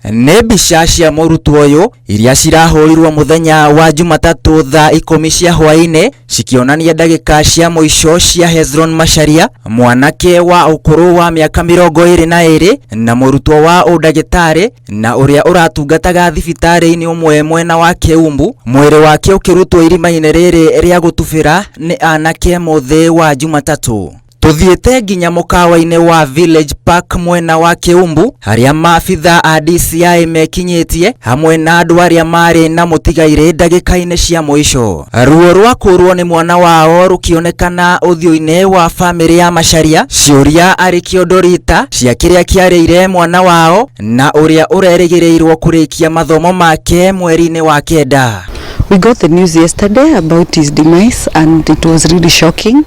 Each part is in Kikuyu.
Nĩ mbica cia mũrutwo ũyũ iria cirahũrirwo mũthenya wa Jumatatũ thaa 10 cia hwaĩ-inĩ cikĩonania ndagĩka cia mũico cia Hezron Macharia, mwanake wa ũkũrũ wa mĩaka 22 na mũrutwo wa ũndagĩtarĩ na ũrĩa ũratungataga thibitarĩ-inĩ ũmwe mwena wa Keumbu, mwĩrĩ wake ũkĩrutwo irima-inĩ rĩrĩ rĩa gũtubĩra nĩ anake mũthĩ wa Jumatatũ. Tũthiĩte nginya mũkawa-inĩ wa Village Park mwena wa Keumbu harĩa maabitha a DCI mekinyĩtie hamwe na andũ arĩa marĩ na mũtigairĩ ndagĩka-inĩ cia mũico. Ruo rwa kũrwo nĩ mwana wao rũkĩonekana ũthiũ-inĩ wa bamĩrĩ ya Macharia, ciũria arĩ kĩondo rita cia kĩrĩa kĩarĩire mwana wao na ũrĩa ũrerĩgĩrĩirwo kũrĩkia mathomo make mweri-inĩ wa 9. We got the news yesterday about his demise and it was really shocking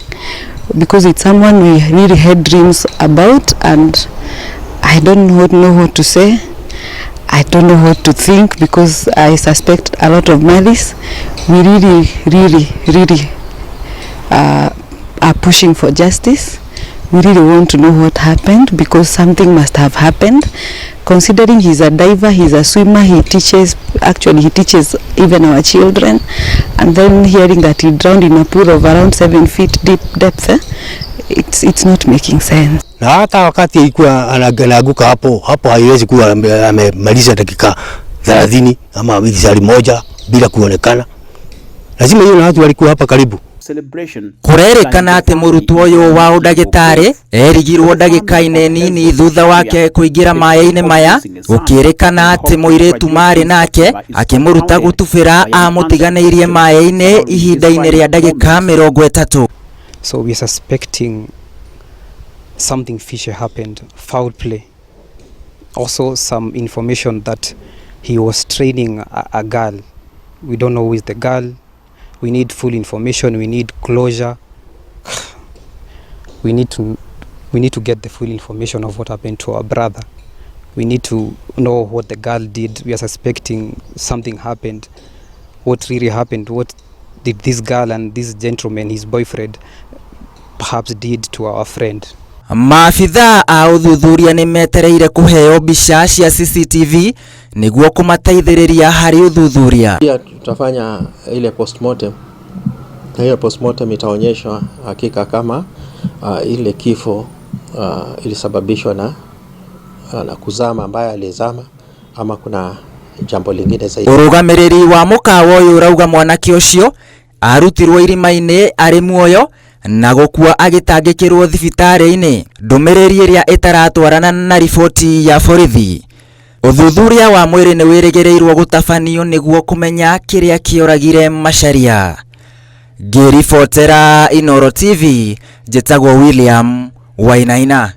because it's someone we really had dreams about and I don't know what to say. I don't know what to think because I suspect a lot of malice. We really, really, really are pushing for justice. We really want to know what happened because something must have happened. Considering he's a diver, he's a swimmer, he teaches, actually he teaches even our children. And then hearing that he drowned in a pool of around 7 feet deep depth, it's not making sense. Na hata wakati ilikuwa anaanguka hapo, hapo haiwezi kuwa amemaliza dakika 30 ama lisali moja bila kuonekana. Lazima hiyo na watu walikuwa hapa karibu. Kũrerĩkana atĩ mũrutwo ũyũ wa ũndagĩtarĩ erigirwo ndagĩka-inĩ nini thutha wake kũingĩra maĩ-inĩ maya, gũkĩrĩkana atĩ mũirĩtu marĩ nake akĩmũruta gũtubĩra amũtiganĩirie maĩ-inĩ ihinda-inĩ rĩa ndagĩka 30. So we are suspecting something fishy happened, foul play. Also some information that he was training a girl. We don't know who is the girl. We need full information, we need closure. We need to get the full information of what happened to our brother. We need to know what the girl did. We are suspecting something happened. What really happened? What did this girl and this gentleman, his boyfriend, perhaps did to our friend? Maabithaa a ũthuthuria nĩ metereire kũheo mbica cia CCTV nĩguo kũmateithĩrĩria harĩ ũthuthuria. Pia tutafanya ile postmortem, na hiyo postmortem itaonyesha hakika kama ile kifo ilisababishwa na kuzama ambaye alizama ama kuna jambo lingine zaidi. Ũrũgamĩrĩri wa mũkawa ũyũ ũrauga mwanake ũcio arutirwo irima-inĩ arĩ muoyo na gũkua agĩtangĩkĩrwo thibitarĩ-inĩ, ndũmĩrĩri ĩrĩa ĩtaratwarana na riboti ya borithi. Ũthuthuria wa mwĩrĩ nĩ wĩrĩgĩrĩirwo gũtabanio nĩguo kũmenya kĩrĩa kĩoragire Macharia. Ngĩribotera Inooro TV, njĩtagwo William Wainaina.